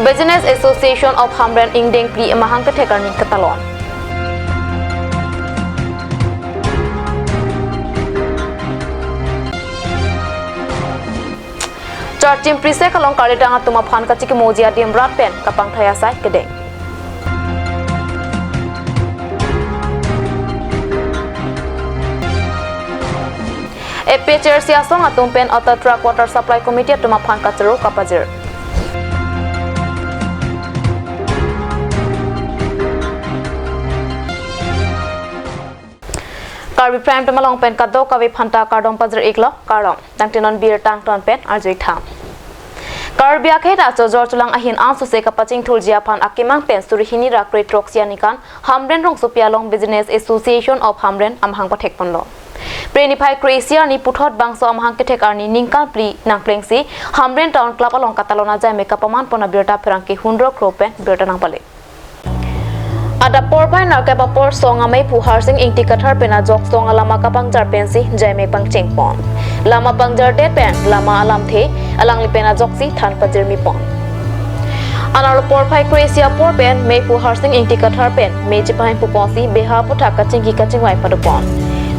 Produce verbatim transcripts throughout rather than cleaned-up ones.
Business Association of Hamren ingdeng phli amahang kethek arni katalon. Charchim Prisek along karlitang atum aphan kachikimoji adim rat pen kapangthai asai kedeng. A P H R C asong atum pen Authotra Water Supply Committee atum aphan kachoro kapajir. Karbi Prime Time along pen kadokave aphanta kardom pajir iklo, kardom. Tangte non birta angton pen arju-ik tha. Karbi akhei ta chojor cholang ahin ansose kapachingthurji aphan akemang pen suri hini ra kre throksi aningkan Hamren rongsopi along Business Association of Hamren amahang pathek ponlo. Phre niphai kre-isi arni puthot bangso amahang kethek arni ningkan phli nangplengsi Hamren Town Club along katalon ajaimek kapaman pon abirta pherangke Hundro Kro pen birta nangpale. Adap porphai nerkep apor song ameiphu Harsing Ingti Kathar pen ajok song alama kapangjar pensi jaimek pangcheng pon. Lama pangjardet pen lama alamthe alangli pen ajoksi than pajirmi pon. Anerlo porphai kre-isi apor pen meiphu Harsing Ingti Kathar pen me chepahingpu ponsi beha aputhak kachingki kachingvai pado pon.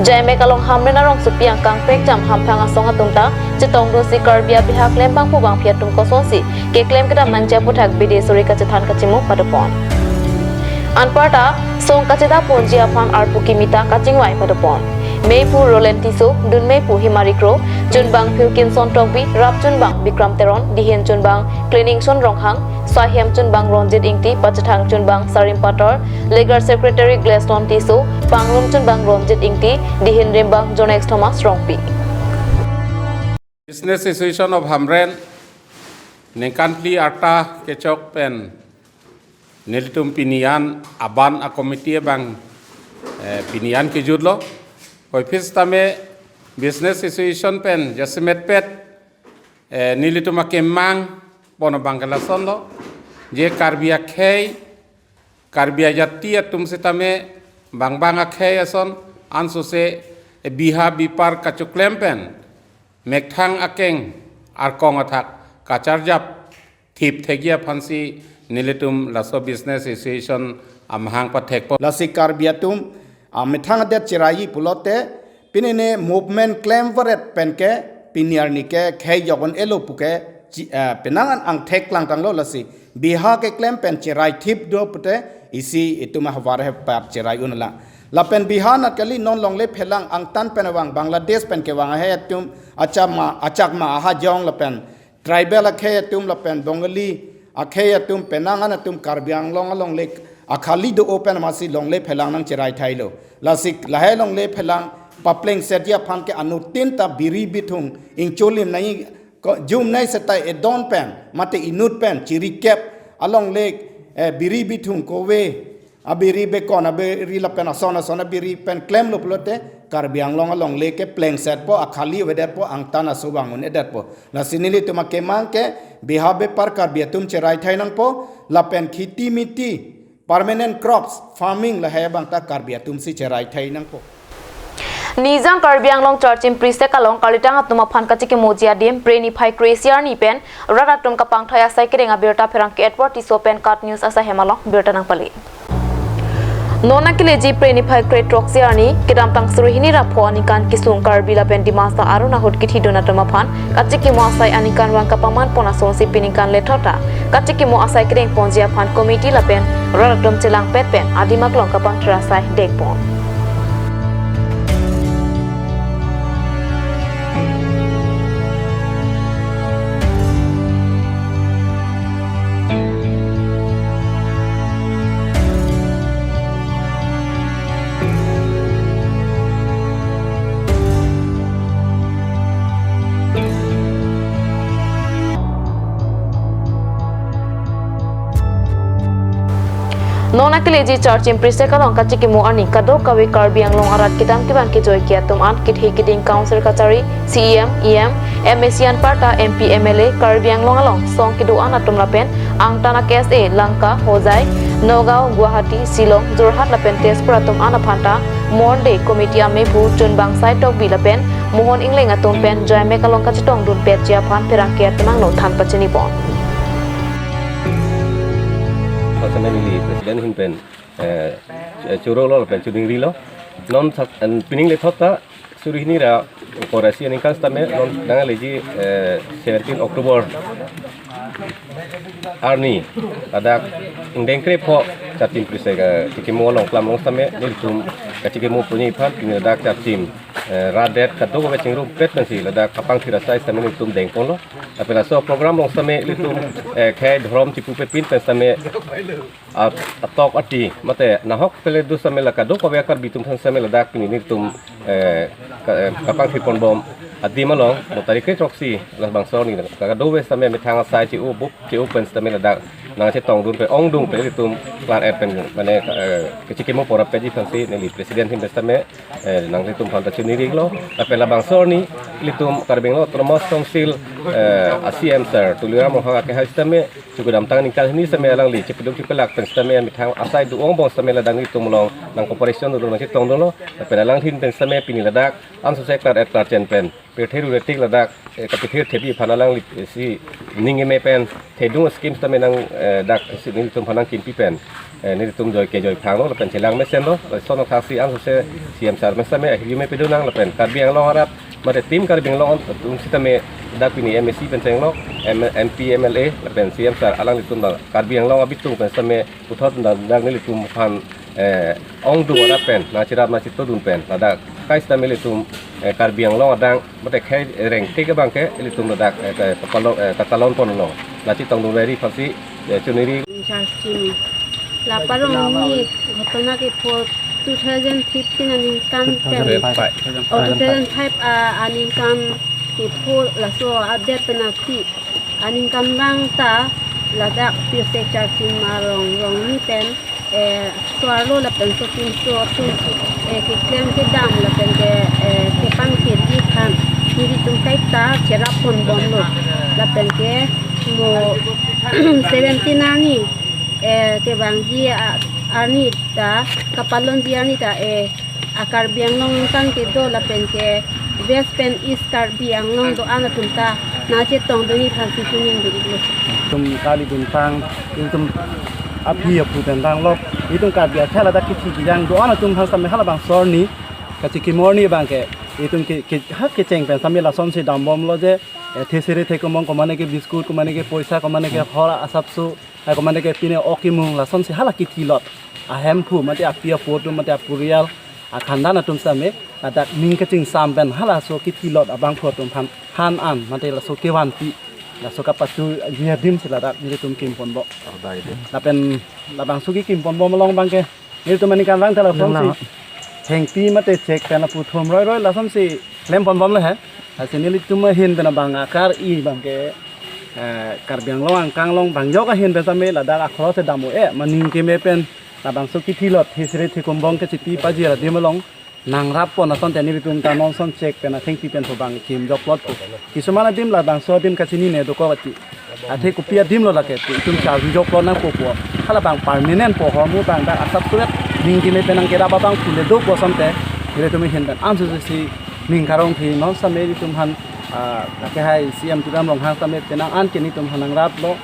Jaimek along Hamren arongsopi angkang prekjam hamphang asong atum ta chetongdunsi Karbi abeha klembangpo bangpi atum kosonsi keklem kedam nangji aputhak bidi suri kachethan kachimung pado pon. Anparta song kachedap ponji aphan arpu kimi ta kachingvai pado pon. Meiphu Roland Tisso, dunmeiphu Himari Kro, chunbang Philkinson Tokbi, rap chunbang Bikram Teron, dihin chunbang Cleaningson Ronghang, saihem chunbang Ronjit Ingti, pachethang chunbang Sarim Pator, legal secretary Gladstone Tisso, pangrum chunbang Ronjit Ingti, dihin rimbang Jonex Thomas Rongpi. Business Association of Hamren ningkan phli arta kechok pen nelitum pini an aban a committee abang, eh, pini an kejutlo. Puvoiphit tame Business Association pen jasemet pet, eh, nelitum akemang pon abang ke lasonlo. Je Karbi akhei, Karbi ajati atum setame bangbang akhei ason ansose biha bipar kachoklem pen mekthang akeng arkong athak kacharjap thip thekji aphansi nelitum laso Business Association amahang pathek pon. Lasi Karbi atum amethang adet cheraiji pulote pini ne movement klemvaret penke pini arni ke khei jokon elo puke chi-, eh, penang an angthek langtanglo, lasi biha keklem pen cherai thip do pute isi itum ahavar hepat cherai unlang. Lapen biha nat kali, non longle phelang angtan pen vang Bangladesh pen kevang akhei atum, Achama, Achakma, Hajong lapen tribal akhei atum lapen Bengali akhei atum penang an atum Karbi Anglong alongle akhali do-o pen masi longle phelang nangcherai thailo. Lasi lahei longle phelang paplengsetji aphan ke anuttin ta biri bithung ingcholim nai ko jum nai setai edon pen mate inut pen chirikep alongle, eh, biri bithung kove abiri bekon abiri lapen ason ason abiri pen klemlo pulote Karbi Anglong alongle ke plengsetpo, akhali avedetpo, angtan aso vang un-edetpo. Lasi nelitum akemang ke biha bepar Karbi atum cherai thai nangpo, lapen khiti miti, permanent crops, farming lahei abang ta Karbi atumsi cherai thai nangpo. Nijang Karbi Anglong Charchim Prisek along karlitang atum aphan kachikimoji adim phre niphai kre-isi arni pen rat atum kapangthai asai kedeng abirta pherangke Edward Tisso pen KAT News asaihem along birta nangpale. Non nangkeleji phre niphai kre throksi arni kedamtang suri hini ra pho aningkan kesung Karbi lapen Dimasa arun ahut kethidun atum aphan kachikimo asai aningkanvang kapaman pon asonsi pini ningkan lethot ta kachikimo asai kedeng ponji aphan committee lapen rat atum chelangpet pen adim aklong kapangthir asai dengpon. Non nangkeleji Charchim Prisek along kachikimo arni kadokave Karbi Anglong arat kedam kevang kejoike atum an kethe keding council kachari, CEM, EM, MAC anparta MP, MLA, Karbi Anglong along song kedo-an atum lapen angtan a-KSA, Lanka, Hojai, Nagaon, Guwahati, Shillong, Jorhat lapen Tezpur atum an aphanta Morn Day Committee ameiphu chunbang Sai Tokbi lapen Mohon Ingleng atum pen jaimek along kachetongdunpetji aphan pherangke atum angno than pachinipon. Neli president ahin pen, eh, choro lo pen choningrilo. Non sak, an pining le thot ta suri hini ra porasi aningkan sitame non nangleji, eh, seventeen October arni ladak ingdeng krepho chartim prise kachikimo along klam along sitame nelitum kachikimo pu-ni aphan pini ladak chartim, eh, rat det kadokave chingrumpet pensi ladak kapangthir asai sitame nelitum dengponlo. Lapen laso program along sitame nelitum, eh, khei dhorom chipupe pin pen sitame at-, atok ati mate nahok pele do sitame la kadokave Karbi atum aphan sitame ladak pini nelitum, eh, ka-, eh, kapangthirponbom adim along mo tarik kre throksi labangso arni kadokave sitame methang asai che-o bup che-o pen sitame ladak nangchetongdun pen ongdung pen nelitum klar-et pen mane, eh, kachikimo porap peji aphansi neli president ahin pen sitame, eh, nanglitum aphan ta choningrilo. Lapen labangso arni nelitum Karbi Anglong Autonomous Council, eh, a-C M sir Tuliram Ronghang akehai sitame chukudamtang aningkan hini sitame alangli chepeduk chepelak pen sitame methang asai do-ongbom sitame ladak nelitum along nang cooperation dolo nangchetongdunlo. Lapen alangli ahin pen sitame pini ladak ansose klar-et klarchen pen pirthe rure tik ladak, eh, kapithir thepi aphan alanglisi ning keme pen thedung scheme sitame nang, eh, dak si nelitum aphan nangkimpi pen, eh, nelitum joike joiphanglo lapen chelang mesenlo. Lason athaksi ansose C M sir pen sitame ahirjume pedonang lapen Karbi Anglong arat mate Team Karbi Anglong atum sitame dak pini M A C pen chenglo, M-, M P, M L A lapen C M sir alanglitum ta Karbi Anglong abitung pen sitame puthot dak, dak nelitum aphan, eh, ongdung arat pen nangcherap nangchetongdun pen ladak kai sitame nelitum, eh, Karbi Anglong adang mate khei rengtik abangke nelitum ladak, eh, ka-, kapalo-, eh, katalonponlo. La chetongdunri aphansi, eh, choningri. Chartim. La parong ni ghotona kepho two thousand fifteen aningkan pen. Two thousand five. Oh, two thousand five, ah, aningkan kepho laso update pen aphi aningkanvang ta ladak pirse chartim arong arong ni pen, eh, so-arlo lapen so pinso atum, eh, keklem kedam lapen ke, eh, kepangthirji aphan nelitum kaita cherapponbomlo lapen ke mo seventeen arni, eh, kevangji a-, arni ta kapalonji arni ta, eh, a Karbi Anglong angtan kedo lapen ke West pen East Karbi Anglong do-an atum ta nangchetongdunji aphansi choningri-iklo. Itum kali duntang, itum aphi aphu pen danglok, itum Karbi akhei ladak kithi kejang do-an atum aphan sitame halabangso arni kachikimo arni abangke itum ke, ke, ha kecheng pen sitame lasonsi dambomlo je, eh, thesere thekumbong komane ke biscuit, komane ke poisa, komane ke hor asapso, eh, komane ke pine ok kimung lasonsi hala kithilot ahemphu mate api apo atum mate apurial akhandan atum sitame ladak ning kachingsam pen halaso kithilot abangphu atum aphan han an mate laso kevanpi laso kapachoji adim si ladak nelitum kimponbom. Lapen labangso kekimponbom along abangke nelitum aningkanvang ta lasonsi thengpi mate chek pen lapu thom roi roi lasonsi klemponbomlo he. Lasi nelitum ahin pen abang akar-i abangke, eh, Karbi Anglong angkang along bang ajok ahin pen sitame ladak akhoro si dam-o-e ma ning keme pen labangso kithilot thesere thekumbong kachipi pajir adim along nangrappon asonte nelitum ta non ason chek pen athengpi pen pu bang kim jokplot pu. Kisuman adim labangso adim kachinine dokok ati. Athe kopi adimlo lake pu itum charju jokplot nangpo pu. Halabang permanent pu ahormu abang dak asap suet ning keme pen nangkerap abangphu le do pu asonte nelitum ahin pen ansose si ning karong thi non sitame itum aphan, ah, akehai C M Tuliram Ronghang sitame penang an ke nelitum aphan nangraplo.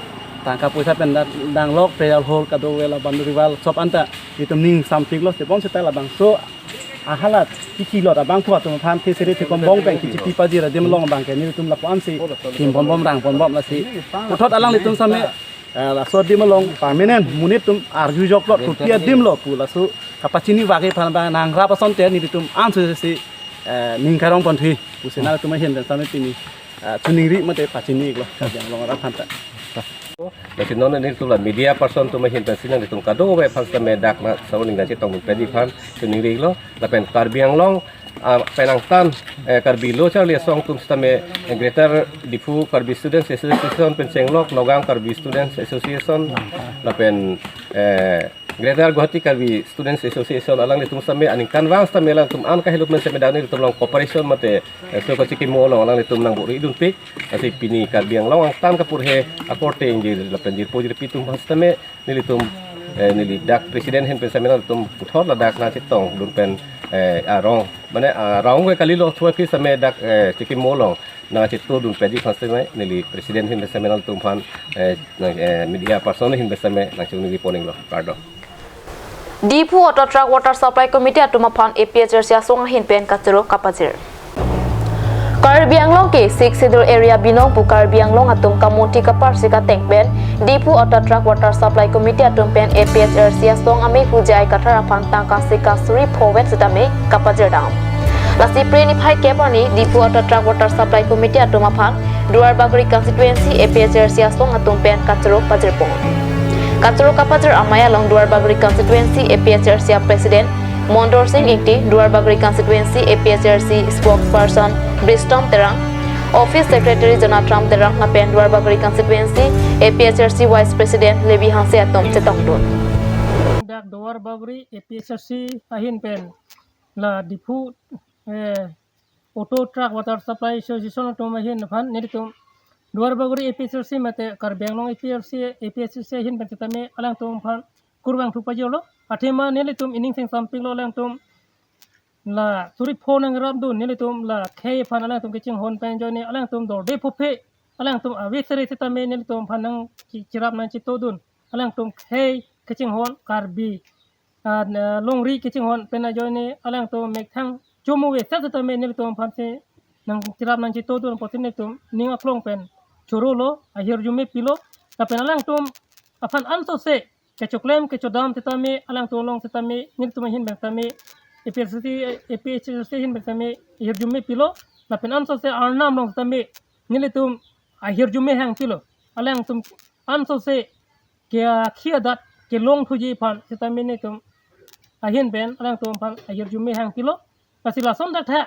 Tangka poisa pen dak danglok prayer hall kadokave la boundary wall sop anta itum ning sampiklo, tebon seta labangso ahalat kithilot abangphu atum aphan thesere thekumbong pen kichipi pajir adim along abangke nelitum lapu-ansi kimponbom rangponbom lasi puthot alanglitum sitame, eh, laso adim along permanent monit atum arju jokplot kopi adimlo pu laso kapachini vake aphan abang nangrap asonte nelitum ansose si, eh, ning karongpon thi pusi nangtum ahin pen sitame pini, eh, choningri mate pachini-iklo Karbi Anglong arat aphanta. Lasi non nelitum la media person atum ahin pensi nelitum kadokave aphan sitame dak laso arni nangchetongdun peji aphan choningri-iklo. Lapen Karbi Anglong, ah, pen angtan, eh, Karbi lo charli asong atum sitame, eh, Greater Diphu Karbi Students Association pen chenglok, Nagaon Karbi Students Association, lapen, eh, Greater Guwahati Karbi Students Association alanglitum sitame aningkanvang sitame alangtum an kahelupmen sitame dak nelitum along cooperation mate, eh, so kachikimo along alanglitum nangbor-idunpik. Lasi pini Karbi Anglong angtan kaporhe akorte ingjir lapen jirpo jirpi atum aphan sitame nelitum Eh, neli dak president ahin pen seme nangtum puthot ladak nangchetongdun pen, eh, arong, mane, ah, arong ke kalilo, thua phi seme dak, eh, chikimo along nangchetongdun pen ji aphan seme neli president ahin pen seme nangtum aphan, eh, nang, eh, media person ahin pen seme nangchiningri pon-iklo, kardom. Diphu Auto Truck Water Supply Committee atum aphan A P H R C asong ahin pen kachoro kapajir. Karbi Anglong ke Sixth Schedule area binong pu Karbi Anglong atum kamunthi kaparsi kateng pen Diphu Auto Truck Water Supply Committee atum pen A P H R C asong amei hu J I Kathar aphan tangka sika suri pho vet sitame kapajir dam. Lasi Phre niphai kep arni Diphu Auto Truck Water Supply Committee atum aphan Duarbagori constituency A P H R C asong atum pen kachoro pajir pon. Kachoro kapajir amei along Duarbagori constituency A P H R C a president Mondor Sing Ingti, Duarbagori constituency A P H R C spokesperson Bristom Terang, office secretary Jonathan Terang lapen Duarbagori constituency A P H R C vice president Levi Hanse atum chetongdun. Dak Duarbagori A P H R C ahin pen la Diphu, eh, Auto Truck Water Supply Association atum ahin aphan nelitum Duarbagori A P H R C mate Karbi Anglong A P H R C, A P H R C ahin pen sitame alangtum aphan kurvangthu pajirlo. Athema nelitum ining seng sampiklo alangtum la suri pho nangrapdun, nelitum la khei aphan alangtum kachinghon pen ajoine alangtum dorde phophe, alangtum ave sere sitame nelitum aphan nangchi-, chirap nangchetongdun, alangtum khei kachinghon Karbi, ah, na, longri kachinghon pen ajoine alangtum methang chomu ve sat sitame nelitum aphan si nangchirap nangchetongdun apotsi nelitum ning aklong pen chorolo, ahirjume pilo, lapen alangtum aphan ansose kechoklem kechodam sitame alangtum along sitame nelitum ahin pen sitame A P H R C, A P H R C ahin pen sitame ahirjume pilo, lapen ansose arnam along sitame nelitum ahirjume hangpilo, alangtum ansose ke akhi adat kelongthuji aphan sitame nelitum ahin pen alangtum aphan ahirjume hangpilo. Lasi lason dak tha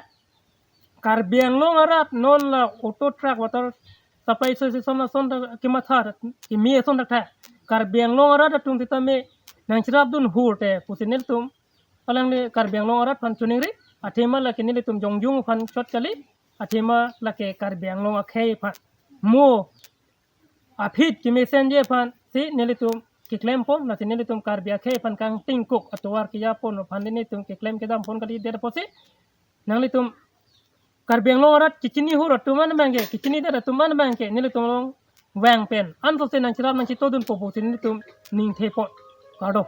Karbi Anglong arat non la Auto Truck Water Supply Association ason dak kematha kimi ason dak tha Karbi Anglong arat atum sitame nangchirapdun hur te pusi nelitum alangli Karbi Anglong arat aphan chiningri, athema lake nelitum jongjung aphan chot kali, athema lake Karbi Anglong akhei aphan mo aphi kemesenji aphan si nelitum keklem pon, lasi nelitum Karbi akhei aphan kangtingkuk atovar keja pon aphan nelitum keklem kedam pon kalidet apotsi nanglitum Karbi Anglong arat kechini hur atum an abangke, kechinidet atum an abangke nelitum along vang pen ansose nangchirap nangchetongdunpo pusi nelitum ningthe pon. Kardom.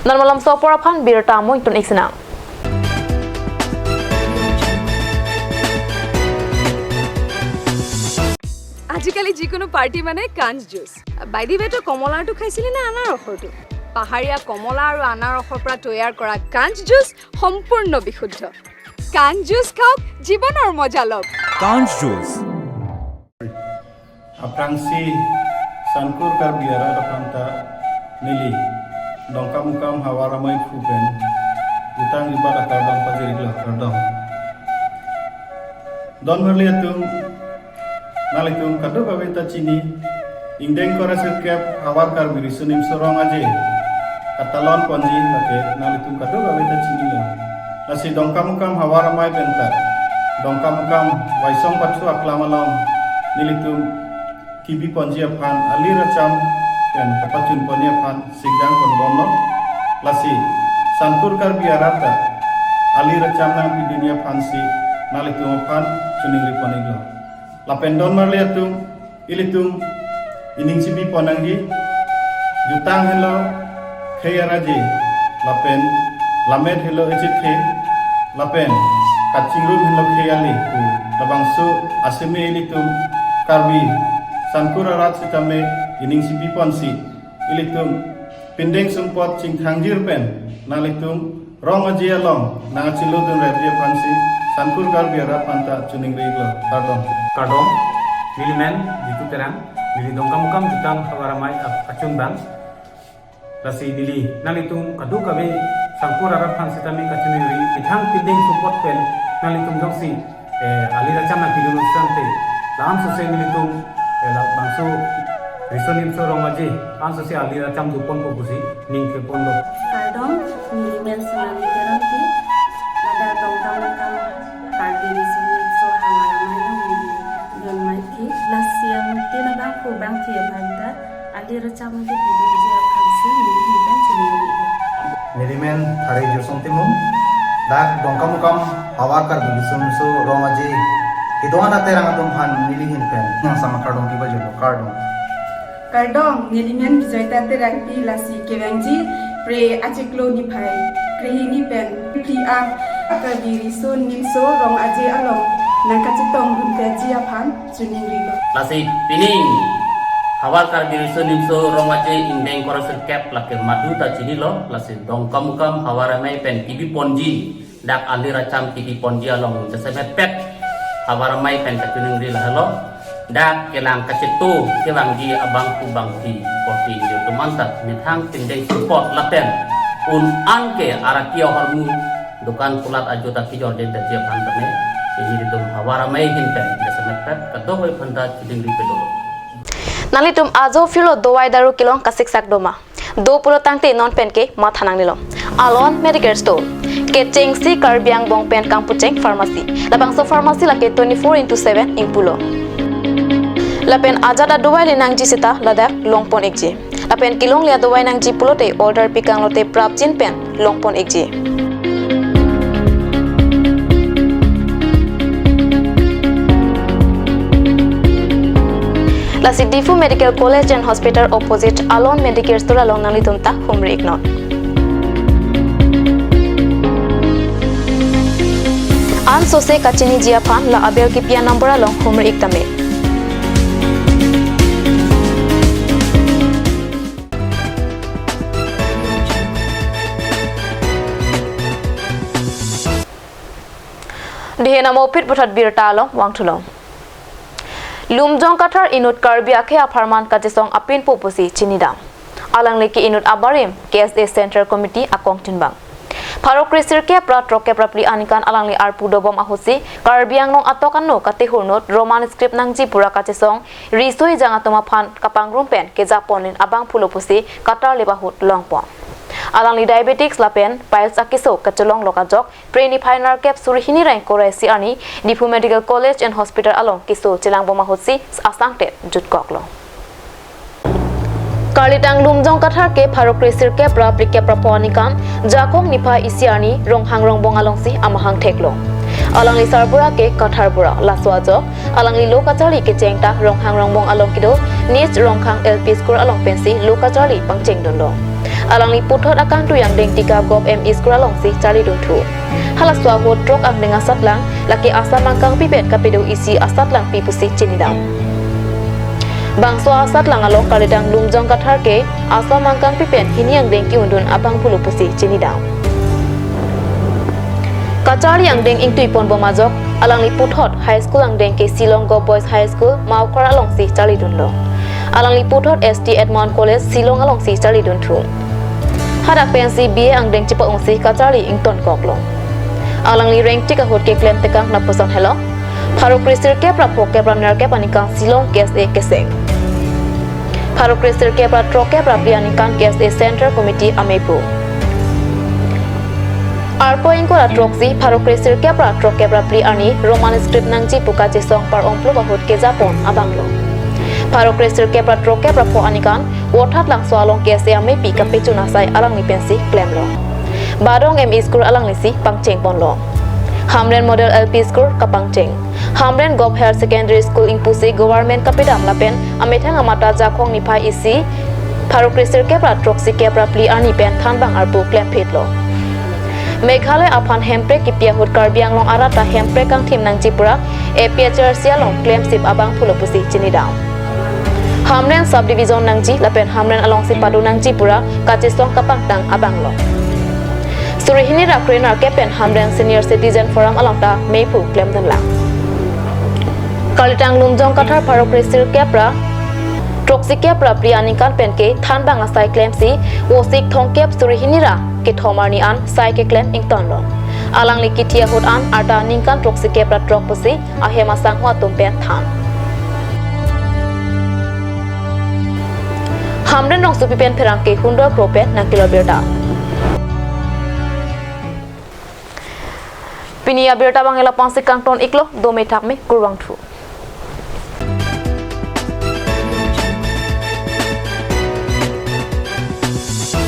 Non malomso apor aphan birta amoin tun-ik sinang. আজিকালি যিকোনো পাৰ্টি মানে কাঞ্চ juice. By the ৱে, তো কমলাৰটো খাইছিলি নে আনাৰসৰটো? পাহাৰীয়া কমলা আৰু আনাৰসৰ পৰা তৈয়াৰ কৰা কাঞ্চ জুচ সম্পূৰ্ণ বিশুদ্ধ। কাঞ্চ জুচ খাওক, জীৱনৰ মজা লওক। কাঞ্চ juice. Aphrangsi Sankur Karbi arat aphanta neli Dongkamukam Havar Amei phu pen jutang jubat akardom pajir-iklo, kardom. Don marli atum, nanglitum kadokave ta chini, ingdeng kre-sirkep Havar Karbi Riso Nimso Rong Aje katalon ponji lake nanglitum kadokave ta chinilo. Lasi Dongkamukam Havar Amei penta Dongkamukam Waisong Pathu aklam along nelitum kebi ponji aphan, alir acham pen kapachun ponji aphan sikdam pon bomlo. Lasi Sankur Karbi arat ta alir acham nangpidunji aphansi nanglitum aphan chiningri pon-iklo. Lapen don marli atum, ilitum ining chibi pon nangji, jutang henlo khei araje, lapen lammet henlo echethe, lapen kachingrum henlo khei ale pu labangso aseme ilitum Karbi Sankur arat sitame ining chibi ponsi ilitum pindeng sumpot chingthangjir pen nanglitum rong aje along nangchelodun repji aphansi Sankur Karbi arat aphanta chiningri-iklo. Kardom. Kardom, neli men Jitu Terang, neli Dongkamukam Jutang Havar Amei ap-, achun abang. Lasi neli nanglitum kadokave Sankur arat aphan sitame kachiningri, methang pindeng sumpot pen nanglitum jongsi eh, alir acham nangpidun sante, la-an sose nelitum, eh, labangso Riso Nimso Rong Aje, la-an sose alir acham doponpo pusi ningthe ponlo. Kardom, neli men Sonali Terangpi, ladak Dongkamukam Karbi Riso Nimso Havar Amei along neli dun maithe, lasi angti labang pu bangthe aphanta alir acham nangpidun Dak Dongkamukam Havar Karbi Riso Nimso Rong Aje kedo-an aterang atum aphan neli ahin pen nang sama kardom pajirlo, kardom. Kardom, neli men Bijoyta Terangpi, lasi kevangji Phre achiklo niphai krehini pen phli-an Karbi Riso Nimso Rong Aje along nangkachetongdun peji aphan choningrilo. Lasi pining Havar Karbi Riso Nimso Rong Aje ingdeng kre-sirkep lake madu ta chinilo, lasi Dongkamukam Havar Amei pen kebiponji, dak alir acham kebiponji along jasemet pet Havar Amei pen kachiningri lahelo. Dak kelang kacheto kevangji abangphu bangphi korte ingjir atum anta methang pindeng support lapen un-an ke araki ahormu, dukan kulat ajo ta kejor den daji aphan tame, pini ilitum Havar Amei ahin pen jasemet pet kadokave aphanta chiningri pado. Nanglitum ajo phirlo dovai daru kelong kasiksak doma? Do pulo tangte non pen ke matha nangnelo. Alon Medicare Store. Kechengsi Karbi angbong pen kangpucheng pharmacy. Labangso pharmacy lake twenty-four into seven ingpulo. Lapen ajat adovai le nangji seta ladak longpon ikji. Lapen kelongle adovai nangji pulote order pikanglote prapjin pen longpon ikji. Lasi Diphu Medical College and Hospital opposite Alon Medicare Store along nanglitum ta humri iknon. Ansose kachiniji aphan la abel kipi anumber along humri ik tame. Dihen amo phit puthot birta along vangthulo. Lumjong Kathar inut Karbi akhei apharman kachesong apinpo pusi chinidam. Alangli ke inut abarim K S A Central Committee akongtinbang. Pharo kre-sirkep ra throkkep ra phli aningkan alangli arpu dobom ahutsi Karbi Anglong atok ano katehor inut Roman script nangji pura kachesong riso ejang atum aphan kapangrum pen kejaponlin abangphulo pusi katarlip ahut longpon. Alangli diabetics lapen piles akeso kachelonglok ajok Phre niphai nerkep suri hini ra ingkoi ra isi arni Diphu Medical College and Hospital along keso chelangbom ahutsi asangtet jutkoklo. Karlitang Lumjong Kathar ke pharo kre-sirkep ra phlikep ra pho aningkan Jakhong niphai isi arni Ronghang Rongbong alongsi amahang theklo. Alangli sarbura ke Kathar Bura, laso ajok alangli lo kacharli kecheng ta Ronghang Rongbong along kedo Nij Rongkhang L P School along pensi lo kacharli pangchengdunlo. Alangli puthot akangtui angdeng Tikagop M E School alongsi charlidunthu. Halaso ahut throk angdeng asatlang lake Asa Mangkangpi pen kapedo isi asatlangpi pusi chinidam. Bangso asatlang along karlitang Lumjong Kathar ke Asa Mangkangpi pen hini angdeng ke-undun abangphulo pusi chinidam. Kacharli angdeng ingtuiponbom ajok alangli puthot High School angdeng ke Shillong Govt Boys High School, Mawkhar alongsi charlidunlo. Alangli puthot S T Edmond College, Shillong alongsi charlidunthu. Hadak pensi B A angdeng chepa-ungsi kacharli ingtonkoklo. Alangli rengtik ahut keklem tekang lapuson helo. Pharo kre-sirkep ra phokep ra nerkep aningkan Shillong K S A keseng. Pharo kre-sirkep ra throkkep ra phli aningkan K S A Central Committee ameipo. Arpo ingkoi ra throksi pharo kre-sirkep ra throkkep ra phli arni Roman script nangji pu kachesong par-omplo ahut kejapon abanglo. Pharo kre-sirkep ra throkkep ra pho aningkan Vothatlangso along K S A ameipi kapechun asai alangli pensi klemlo. Badong M E School alanglisi pangchengponlo. Hamren Model L P School kapangcheng. Hamren Govt Higher Secondary School ingpusi government kapedam lapen amethang amata Jakhong niphai isi pharo kre-sirkep ra throksikep ra phli arni pen thanbang arpu klemphitlo. Meghalaya aphan hemprek kipi ahut Karbi Anglong arat ta hemprek kangthim nangji pura A P H L C along klemsip abangphulo pusi chinidam. Hamren Sub Division nangji lapen Hamren alongsi pado nangji pura kachesong kapangtang abanglo. Suri hini ra kre nerkep pen Hamren Senior Citizen Forum along ta meiphu klemdunlang. Karlitang Lumjong Kathar pharo kre-sirkep ra throksikep ra phli aningkan penke thanbang asai klemsi Vosik thomkep suri hini ra kethom arni an sai keklem ingtonlo. Alangli kithi ahut an arta ningkan throksikep ra throk pusi ahem asangho atum pen than. Hamren rongsopi pen pherangke Hundor Kro pen nangkelo birta. Pini abirta abang ela pensi kangton iklo, dome thakme, kurvangthu.